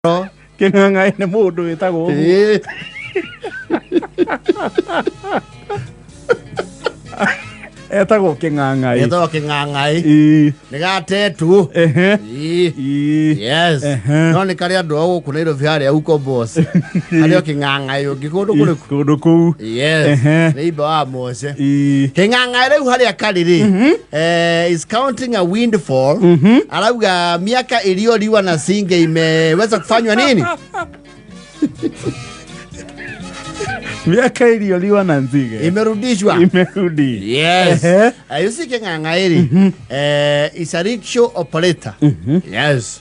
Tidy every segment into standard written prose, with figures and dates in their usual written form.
Kĩng'ang'aĩ nĩ mũndũ wĩtagwo ũguo. Ĩĩ. Etagwo kĩng'ang'aĩ. Etagwo kĩng'ang'aĩ. Ĩĩ. Nĩ gatetũ. Ehe. Ĩĩ. Ĩĩ. Yes. Ehe. No nĩ karĩ andũ a gũkũ Nairobi harĩa uko boss. Harĩ o kĩng'ang'aĩ ũngĩ kũndũ kũrĩkũ? Kũndũ kũu. Yes. Ehe. Nĩ imba wa Mose. Ĩĩ. Kĩng'ang'aĩ rĩu harĩa karĩ rĩ, is counting a windfall. Arauga miaka iliyoliwa na singe imeweza kufanywa nini? Miaka iliyoliwa na nzige Imerudishwa. Imerudi. Yes. Ehe. You see Kĩng'ang'aĩ rĩ, is a rickshaw operator. Yes.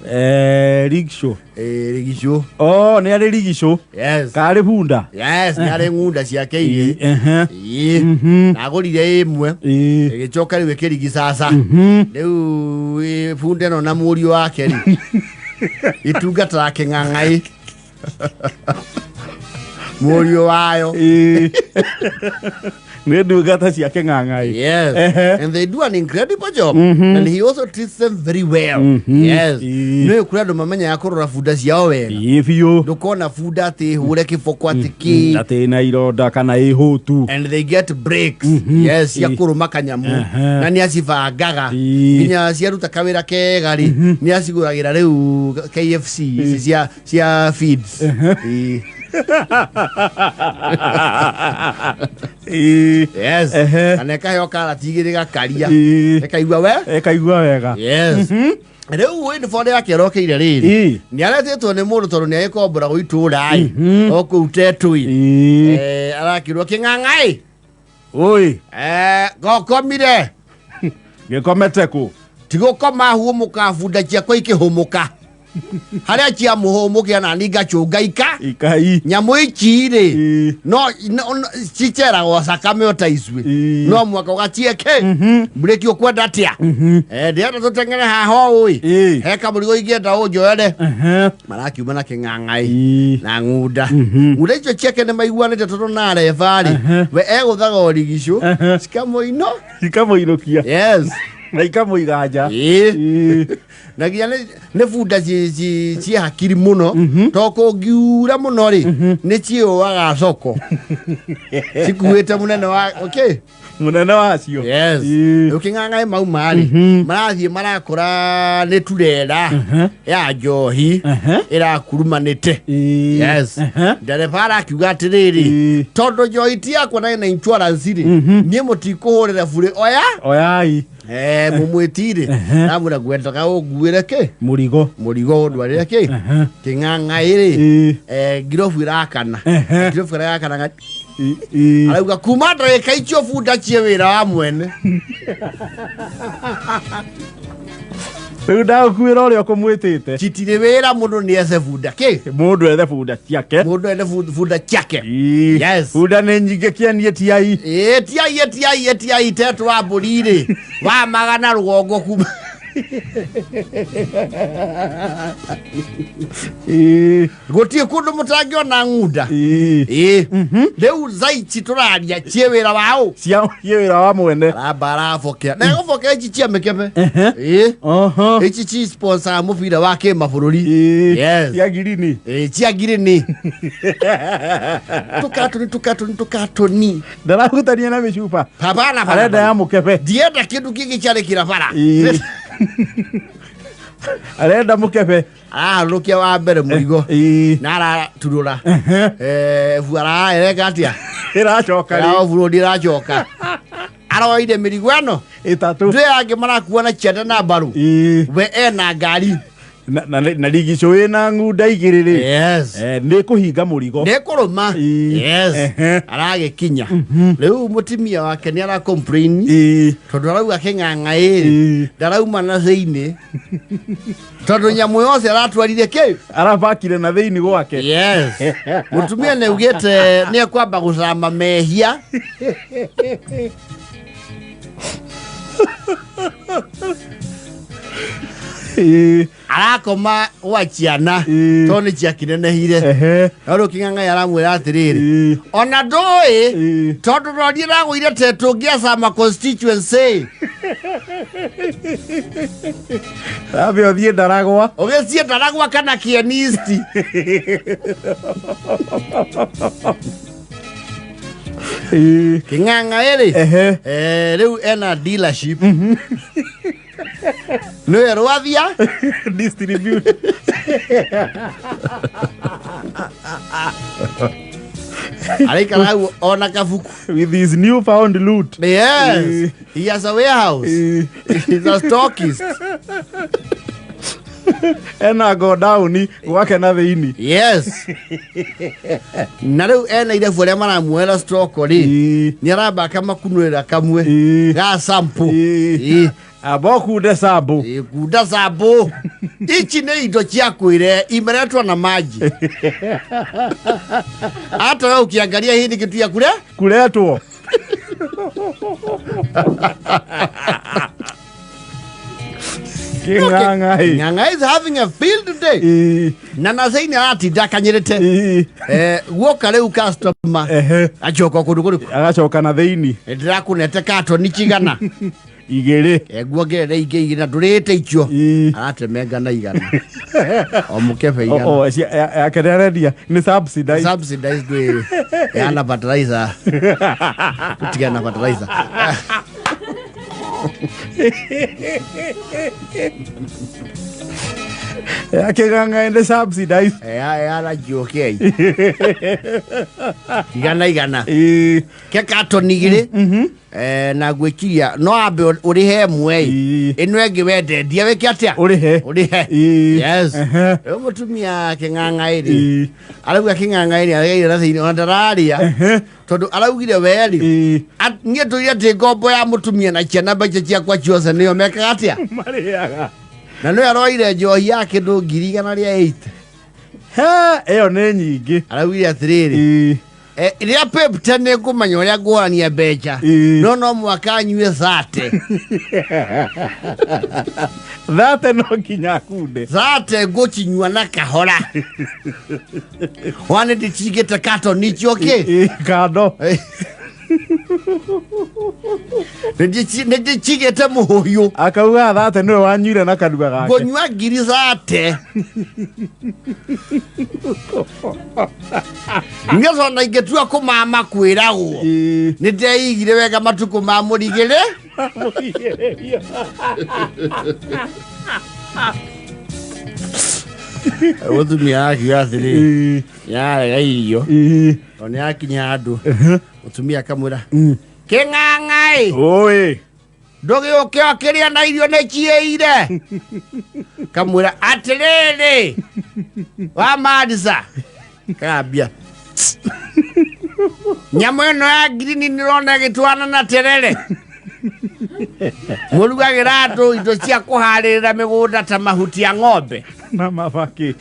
Rickshaw. Rickshaw. Oh, nĩ arĩ rigicũ. Yes. Karĩ bunda. Yes, nĩ arĩ ng'unda ciake igĩrĩ. Ehe. Ĩĩ. Na agũrire ĩmwe. Ĩgĩcoka rĩu ĩkĩrigicaca. Rĩu bunda ĩno na mũriũ wake rĩ, itungataga Kĩng'ang'aĩ. Mũriũ wayo. Ĩĩ. Nĩ ndungata cia kĩng'ang'aĩ. Yes. Ehe. And they do an incredible job. And he also treats them very well. Yes. Ĩĩ. Nĩ kũrĩ andũ mamenyaga kũrora bunda ciao wega. Ĩĩ biũ. Ndũkona bunda atĩ hũre kĩboko atĩ kĩ. Atĩ na ironda kana ĩ hũtu. And they get breaks. Yes, cia Ĩĩ. kũrũma kanyamũ. Ehe. Na nĩ acibangaga. Ĩĩ. Nginya ciaruta kawĩra kega rĩ, nĩ acigũragĩra rĩu KFC ici cia feeds. Ĩĩ. Ĩĩ. Yes. Ehe. Na nĩkaheo karati igĩrĩ gakaria. Ĩĩ. Ĩkaigua we. Ĩkaigua wega. Yes. Rĩu windfall yake ĩrokeire rĩrĩ. Ĩĩ. Nĩ aretĩtwo nĩ mũndũ tondũ nĩ agĩkomboragwo itũũra ĩ. O kũu Tetũi. Ĩĩ. Arakĩrwo kĩng'ang'aĩ. Oi. Gokomire. Gĩkomete kũ? Tigũkoma hũmũka bunda ciakwa ikĩhũmũka. Harĩa ciamũhũmũkĩra na niĩ ngacũnga ika. Ikai. Nyamũ ici rĩ, Ĩĩ. no ciceragwo cakame o ta icuĩ. Ĩĩ. No mwaka ũgacieke. Mburĩki ũkwenda atĩa? Ndĩrenda tũteng'ere haha ũũ ĩ. Ĩĩ. He kamũrigo ingĩenda ũnjoere. Ehe. Marakiuma na kĩng'ang'aĩ. Ĩĩ. Na ng'unda. Ng'unda icio ciake nĩ maiguanĩte tondũ na reba rĩ, we egũthaga ũrigicũ, cikamũino. Ikamũinũkia. Yes. Na ikamũiga nja. Ĩĩ. Ĩĩ. Na nginya nĩ bunda ciĩ hakiri mũno to kũngiura mũno rĩ, nĩ ciũaga soko cikuĩte mũnene wa okay. Mũnene wacio. Yes. Ĩĩ. Rĩu kĩng'ang'aĩ mauma rĩ, marathiĩ marakora nĩ turera ya njohi ĩrakurumanĩte. Ĩĩ. Yes. Ndereba arakiuga atĩrĩrĩ, Ĩĩ. tondũ njohi ti yakwa na ĩna insurance rĩ, niĩ mũtikũhũrĩra burĩ oya. Oyai. Mũmwĩtirĩ namwĩra ngwendaga ũnguĩre kĩ? Mũrigo. Mũrigo ũndwarĩre kĩ? Kĩng'ang'aĩ rĩ, ngirobu ĩrakana. Ngirobu ĩrakana. Ĩĩ. Ĩĩ. Arauga kuma ndagĩka icio bunda ciĩ wĩra wa mwene. Rĩu ndagũkuĩra ũrĩa ũkũmwĩtĩte. Citirĩ wĩra, mũndũ nĩ ece bunda kĩ? Mũndũ ethe bunda ciake. Mũndũ ene bunda ciake. Ĩĩ. Yes. Bunda nĩ nyingĩ kĩanie tiai. Ĩĩ, tiai tiai tiai tetũ wa mbũri rĩ, wa magana rũgongo kuma. Ĩĩ. Gũtirĩ kũndũ mũtangĩona ng'unda. Ĩĩ. Ĩĩ, rĩu zaici tũraria ciĩ wĩra wa ũ? Cia ciĩ wĩra wa mwene. Aramba arabokea na egũbokea ici cia mĩkebe. Ĩĩ. Oho. Ici ci sponsor mũbira wa kĩmabũrũri. Ĩĩ. Yes. Cia ngirini. Ĩĩ, cia ngirini, tũkatũni tũkatũni tũkatũni. Ndarahutania na mĩcuba. Hapana. Arenda ya mũkebe. Ndienda kĩndũ kĩngĩ kĩarĩ kĩrabara. Ĩĩ. Arenda mũkebe. Araharũrũkia wa mbere mũrigo. Ĩĩ. Na araturũra buara ĩreka atĩa? Ĩracoka rĩ. Ĩra ĩracoka, aroire mĩrigo ĩno Ĩtatũ. ndĩ angĩ marakua na ciande na mbaru. Ĩĩ. We ena ngari. Na rigicũ ĩna ng'unda igĩrĩ rĩ. Yes. Nĩ kũhinga mũrigo. Nĩ kũrũma. Ĩĩ. Yes. Aragĩkinya rĩu mũtimia wake nĩ ara complain tondũ arauga kĩng'ang'aĩ ndarauma na thĩinĩ tondũ nyamũ yothe aratwarire kĩ? Arabakire na thĩinĩ gwake. Yes, mũtumia nĩ augĩte nĩ ekwamba gũcama mehia. Ĩĩ. Arakoma gwa ciana Ĩĩ. tondũ nĩ ciakĩnenehire. Ehe. No rĩu kĩng'ang'ai aramwĩra atĩrĩrĩ, Ĩĩ. ona ndũĩ Ĩĩ. tondũ noniĩ ndagũire tetũ ngĩacama constituency. Ambe ũthiĩ Ndaragwa. Ũgĩciĩ Ndaragwa kana Kieni East. Ĩĩ. Kĩng'ang'ai rĩ, Ehe. Rĩu ena dealership nĩwe rwathia. Distribute. Araikara hau ona kabuku. With his new found loot. Yes. Ĩĩ. He has a warehouse. Ĩĩ. He's a stockist. Ena godown gwake na thĩinĩ. Yes, na rĩu ena irebu arĩa maramuoera stock rĩ, Ĩĩ. nĩ aramba akamakunũrĩra kamwe Ĩĩ. ga sample. Ĩĩ. Ĩĩ. Amba ũkunde sample. Ĩĩ, kunda sample ici nĩ indo cia kwĩre imeretwo na maji, hata we ukiangalia hii ni kitu ya kule. Kuretwo. Kĩng'ang'a. Ng'ang'a is having a field day. Ĩĩ. Na naceini aratinda akanyĩrĩte. Ĩĩ. Guoka rĩu customer Ehe. acoka kũndũ kũrĩkũ? Agacoka na thĩinĩ. Ndĩrakũnete katoni cigana? Igĩrĩ. Nguongerere ingĩ igĩrĩ na ndũrĩte icio. Ĩĩ. Aratemenga na 100 o mũkebe 100. O, yake nĩ arendia nĩ subsidized. Subsidized ĩ yana fertilizer, tutigana na fertilizer. Yake ng'ang'a nĩ subsidized. Yana GOK 100 100. Ĩĩ. Ke katoni igĩrĩ. Na ngwĩciria no ambe ũrĩhe ĩmwe ĩ. Ĩĩ. Ĩno ĩngĩ wendendia wĩke atĩa? Ũrĩhe. Ũrĩhe. Ĩĩ. Yes. Ehe. Rĩu mũtumia kĩng'ang'a ĩrĩ, Ĩĩ. arauga kĩng'ang'a ĩrĩ ageire na thĩinĩ ona ndararĩa Ehe. tondũ araugire werĩ, Ĩĩ. Niĩ ndũire ndĩ ngombo ya mũtumia na ciana, mbeca ciakwa ciothe nĩo mekaga atĩa? Marĩaga. Na nĩwe aroire njohi ya kĩndũ 180,000. He, ĩyo nĩ nyingĩ. Araugire atĩrĩrĩ, Ĩĩ. Rĩrĩa pepte nĩ ngũmenya ũrĩa ngũrania mbeca. Ĩĩ. No mwaka nyue 30. 30 no nginya akunde. 30 ngũcinyua na kahora wane ndĩcigĩte katoni icio kĩ. Ĩĩ, kando. Nĩ ndĩcigĩte mũhũyũ. Akauga 30 nĩwe wanyuire na kanua gake. Ngũnyua 30,000 nĩgetha ona ingĩtua kũmama kwĩragwo Ĩĩ. nĩ ndeigire wega matukũ ma mũrigĩrĩ. Mũrigĩrĩrio. Mũtumia akiuga atĩrĩ, Ĩĩ. yarega irio. Ĩĩ. O nĩ akinya handũ mũtumia akamwĩra, kĩng'ang'aĩ, Ũĩ. ndũgĩũke ũkĩrĩa na irio nĩ ciĩire. Kamwĩra atĩrĩrĩ, wa marisa kagambia nyamũ ĩno ya ngirini nĩrona ĩgĩtwana na terere mũrugagĩra andũ indo cia kũharĩrĩra mĩgũnda ta mahuti ya ng'ombe Na mabaki.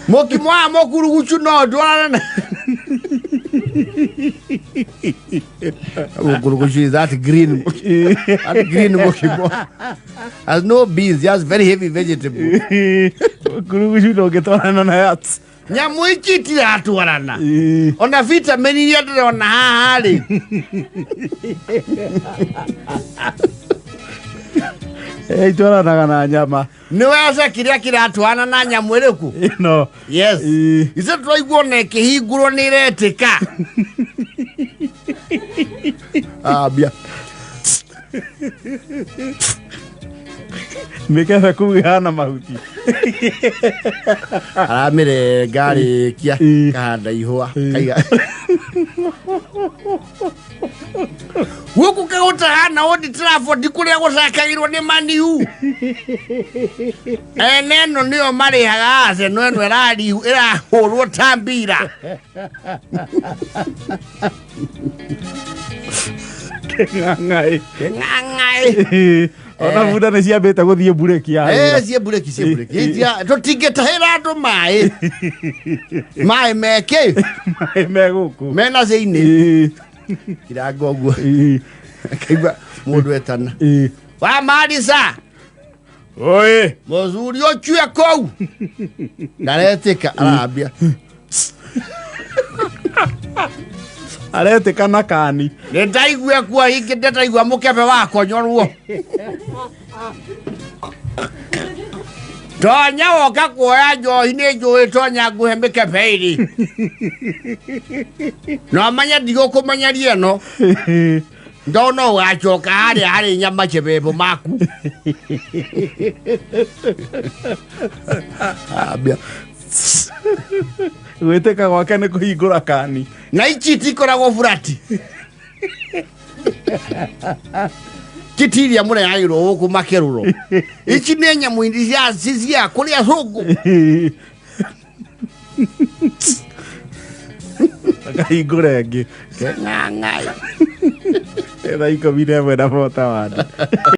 Mũkimo wa mũkurugucu no ndwarane na mũkurugucu. Is that green, that green mũkimo has no beans, just very heavy vegetable. Kurugucu ndũngĩtwarana na yats. Nyamũ ici itiratwarana. Ĩĩ. Ona vitamin iria ndĩrona haha rĩ. Itwaranaga na nyama. Nĩ wece kĩrĩa kĩratwarana na nyamũ ĩrĩkũ? Ĩno. Yes. Ĩĩ. Icio tũraigua ona ĩkĩhingũrwo nĩ ĩretĩka ambia. Mĩkebe kũu ĩhana mahuti. Aramĩrenga arĩkia Ĩĩ. kahanda ihũa. Ĩĩ. Kaiga gũkũ kagũtahana Old Trafford kũrĩa gũcakagĩrwo nĩ maniu ene ĩno nĩo marĩhaga Arsenal ĩno ĩrahũrwo ta mbira. Kĩng'ang'aĩ. Kĩng'ang'aĩ. Ona bunda nĩ ciambĩte gũthiĩ mburĩki ya wĩra. Ciĩ mburĩki, ciĩ mburĩki. Tũtingĩtahĩra andũ maĩ, maĩ mekĩ. Maĩ me gũkũ. Mena thĩinĩ. Ĩĩ. Kirango ũguo. Ĩĩ. Akaigua mũndũ etana Ĩĩ. Wa marisa. Oi. Mũthuri ũcio kũu ndaretĩka, arambia. Aretĩka na kani. Nĩ ndaigua kuo ingĩ, ndĩtaigua mũkebe wakonyorwo. Tonya woka kuoya njohi, nĩ njũĩ. Tonya nguhe mĩkebe ĩrĩ, no manya ndigũkũmenyeria ĩno. Ndona ũgacoka harĩa harĩ nyama chebebo maku. Ambia. Gwĩtĩka gwake nĩ kũhingũra kani. Na ici itikoragwo burati, kiti iria mũrehagĩrwo gũkũ makĩrũro. Ici nĩ nyamũ indi cia cia kũrĩa cũngũ. Akahingũra ĩngĩ. Kĩng'ang'ai. 11:41.